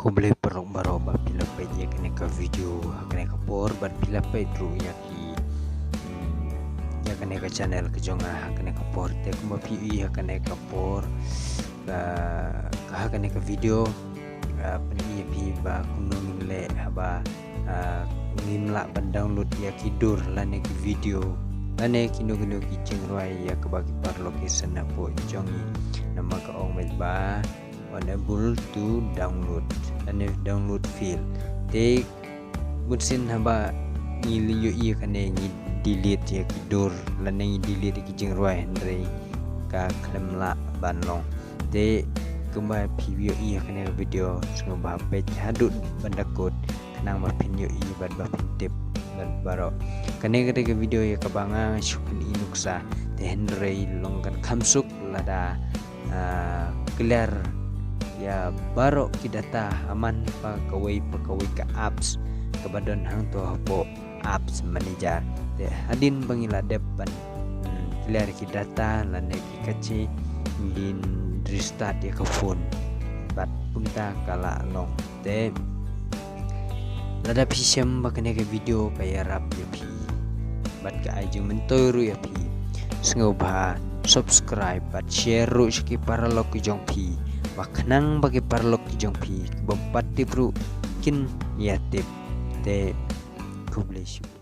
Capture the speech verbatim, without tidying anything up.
Khublei paralok baroh ba phi la peit ïa kane ka video ha kane ka por bad phi la peit ruh ïa ki, mm, ïa kane ka channel ka jong nga ha kane ka por. Te kumba phi ïohi ha kane ka por, ah, ha kane ka video, ah, pyni ïa phi ba kumno ngin leh haba, ah, ngim lah ban download ïa ki dur lane ki video lane kino kino ki jingrwai ïa kaba ki paralok ki send hapoh jong ngi. Namar ka ong beit ba unable to download lane download fail. Te bunsien haba ngi ïohi ïa kane ngi delete ïa ki dur lane ngi delete ïa ki jingrwai, hynrei ka khlem lah ban long. Te kumba phi ïohi ïa kane ka video, sngewbha peit haduh ban da kut khnang ba phin ïohi bad ba phin tip bad baroh. Kane ka dei ka video ïa kaba nga shu pyni nuksa, te hynrei long kan kham suk lada, ah, clear ïa baroh ki data ha man pa kawei pa kawei ka apps kaba don hangto hapoh apps manager. Te hadien ba ngi la dep ban, mm, clear ki data lane ki cache, ngin restart ïa ka phone. Bad kumta ka la long. Te lada phi shem ba kane ka video ka ïarap ïa phi bad ka ai jingmyntoi ruh ïa phi, sngewbha subscribe bad share ruh sha ki paralok ki jong phi, ba khnang ba ki paralok ki jong phi ki bym pat tip ruh kin ïa tip. Te khublei shibun.